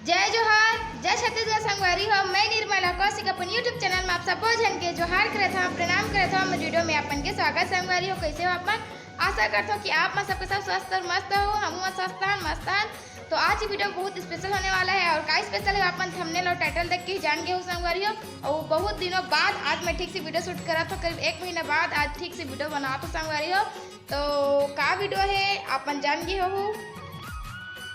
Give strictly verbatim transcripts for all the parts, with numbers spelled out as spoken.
जय जोहार, जय छत्तीसगढ़ संगवारी हो। मैं निर्मला कौशिक अपन YouTube चैनल में आप सब्बो झन के जोहार करत हव, प्रणाम करत हव। हमर वीडियो में अपन के स्वागत संगवारी हो। कैसे हो अपन? आशा करत हव कि आप मन सबके सब स्वस्थ और मस्त हो, हमहू मन स्वस्थ हन, मस्त हन। तो आज की वीडियो बहुत स्पेशल होने वाला है और का स्पेशल है अपन थंबनेल और टाइटल देख के ही जान गए हो संगवारी हो। और बहुत दिनों बाद आज मैं ठीक से वीडियो शूट करत हव, करीब एक महीना बाद आज ठीक से वीडियो बनात हव संगवारी हो। तो का वीडियो है अपन जान गए हो।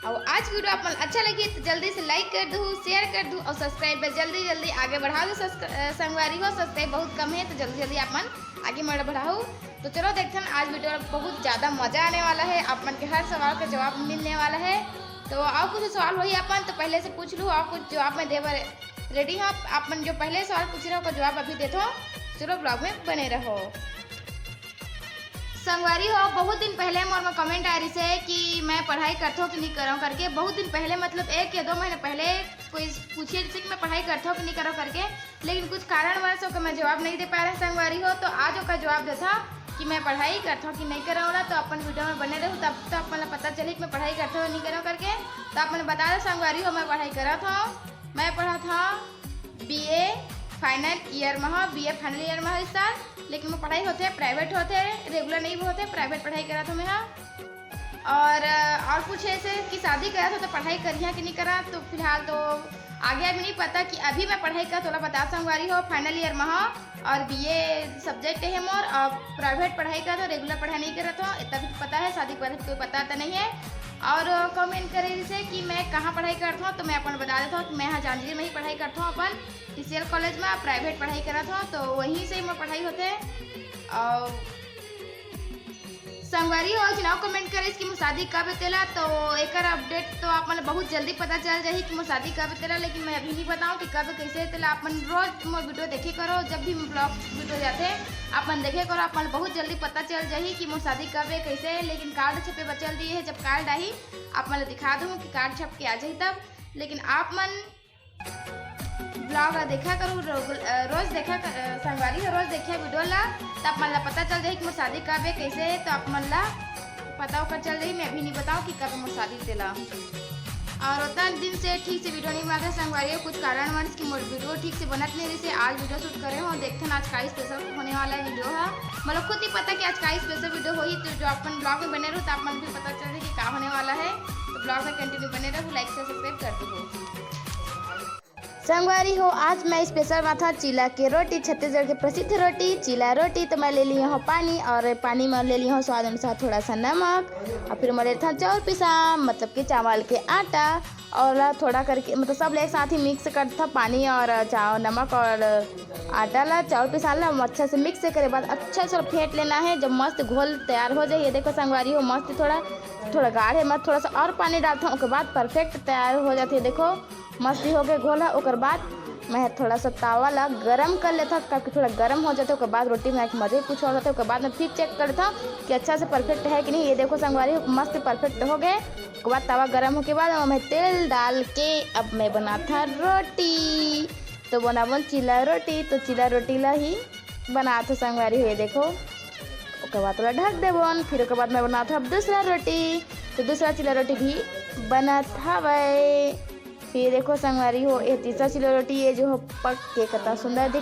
और आज वीडियो अपन अच्छा लगी तो जल्दी से लाइक कर दू, शेयर कर दू और सब्सक्राइब जल्दी जल्दी आगे बढ़ा दू। सब्सक्रा-, अ, संगवारी हो, सब्सक्राइब बहुत कम है तो जल्दी जल्दी अपन आगे मड़ बढ़ाओ। तो चलो देखथन आज वीडियो बहुत ज्यादा मजा आने वाला है, आप मन के हर सवाल का जवाब मिलने वाला है। तो और कुछ सवाल वही अपन तो पहले से पूछ लू और कुछ जवाब मैं देवर रेडी हूँ। आप मन जो पहले सवाल पूछ रहे हो ओकर जवाब अभी देथो। चलो ब्लॉग में बने रहो। संगवारी हो, बहुत दिन पहले मोर में कमेंट आए रिसे कि मैं पढ़ाई करथो कि नहीं करो करके। बहुत दिन पहले मतलब एक या दो महीने पहले कोई पूछे रिसे कि मैं पढ़ाई करथो कि नहीं करो करके, लेकिन कुछ कारणवश ओकर मैं जवाब नहीं दे पाए रहे संगवारी हो। तो आज ओकर जवाब देथा कि मैं पढ़ाई करथो कि नहीं करो ला। तो अपन वीडियो में बने रहू, तब तो अपन ला पता चली कि मैं पढ़ाई करथो नहीं करो करके। तो अपन बता दो संगवारी हो, मैं पढ़ाई करत हूँ, मैं पढ़त हूँ बीए फाइनल ईयर में हूँ, बीए फाइनल ईयर में हूँ इस साल। लेकिन मैं पढ़ाई होथे प्राइवेट होथे, रेगुलर नहीं होथे, प्राइवेट पढ़ाई करत हूँ मैं ह। और अ, और कुछ ऐसे कि शादी करत हो तो पढ़ाई करिहा कि नहीं करा, तो फिलहाल तो आगे अभी नहीं पता कि अभी मैं पढ़ाई करत, तोला बता संगवारी हो, फाइनल ईयर में हो और बीए सब्जेक्ट है मोर। और प्राइवेट पढ़ाई करत हो, रेगुलर पढ़ाई नहीं करत हो, इतना भी पता है, शादी के बाद कोई पता तो नहीं है। और कमेंट करे रिसे कि मैं कहाँ पढ़ाई करत हूँ, तो मैं अपन बता देता हूँ कि मैं यहाँ जांजगीर में ही पढ़ाई करत हूँ अपन टीसीएल कॉलेज में प्राइवेट पढ़ाई करत हूँ, तो वहीं से ही मोर पढ़ाई होथे। और संगवारी हो, जिन कमेंट करिस कि मोर शादी कब हे तेला, तो एकर अपडेट तो आप मन ल बहुत जल्दी पता चल जाही कि मोर शादी कब हे तेला, लेकिन मैं अभी नहीं बताऊँ कि कब हे, कैसे हे तेला। आप मन रोज मोर वीडियो देखे करो, जब भी ब्लॉग वीडियो जाथे आप मन देखे करो, आप मन ल बहुत जल्दी पता चल जाही कि मोर शादी कब हे, कैसे हे। लेकिन कार्ड छपे बर चल दिए हे, जब कार्ड आही आप मन ल दिखा दूँ कि कार्ड छप के आ जाही तब। लेकिन आप मन ब्लॉग ला देखा करो, रो-, अ, रोज देखा कर, अ, संगवारी हो, रोज देखिया वीडियो ला, तो आप मन ला पता चल जाही कि मोर शादी कब हे, कैसे हे, तो आप मन ला पता ओकर चल जाही। मैं अभी नहीं बताऊँ कि कब मोर शादी तेला। और उतना दिन से ठीक से वीडियो नहीं बनाते संगवारी हो, कुछ कारणवश कि मोर वीडियो ठीक से बनत नहीं रहिसे। आज वीडियो शूट करे हो, देखथन आज का स्पेशल होने वाला है वीडियो है। मतलब खुद नहीं पता कि आज का स्पेशल वीडियो होही, तो जो अपन ब्लॉग में बने रहो तो आप मन भी पता चल जाही कि का होने वाला है। तो ब्लॉग में कंटिन्यू बने रहो, लाइक से सब्सक्राइब कर दो। संगवारी हो, आज मैं स्पेशल बनात हूँ चीला के रोटी, छत्तीसगढ़ के प्रसिद्ध रोटी चीला रोटी। तो मैं ले ली हूँ पानी और पानी में ले ली हूँ स्वाद अनुसार थोड़ा सा नमक और फिर मैं लेत हूँ चाउर पिसा, मतलब कि चावल के आटा, और ला थोड़ा करके, मतलब सब एक साथ ही मिक्स कर देत हूँ, पानी और चाव नमक और आटा ला, चाउर पिसा ला अच्छा से मिक्स करे बाद अच्छा से फेंट लेना है। जब मस्त घोल तैयार हो जाए, ये देखो संगवारी हो, मस्त थोड़ा थोड़ा गाढ़े मत, थोड़ा सा और पानी डालत हूँ, ओकर बाद परफेक्ट तैयार हो जाथे। देखो मस्ती हो गए घोल ह। ओकर बाद मैं थोड़ा सा तावा ला गरम कर लेत हूँ, ताकि थोड़ा गरम हो जाथे। ओकर बाद रोटी में एक मजे कुछ और होथे। ओकर बाद मैं फिर चेक कर लेत हूँ कि अच्छा से परफेक्ट है कि नहीं। ये देखो संगवारी, मस्त परफेक्ट हो गए। ओकर बाद तावा गरम होके बाद मैं तेल डाल के अब मैं बनात हूँ रोटी। तो बनाबोन चीला रोटी, तो चीला रोटी ला ही बनात हूँ संगवारी हो। ये देखो, ओकर बाद ओला ढक देबोन, फिर ओकर बाद मैं बनात हूँ अब दूसरा रोटी। तो दूसरा चीला रोटी भी बनत हवय। फिर देखो संगवारी हो, ये तीसरा चीला रोटी, ये जो हो पक के कतना सुंदर दिख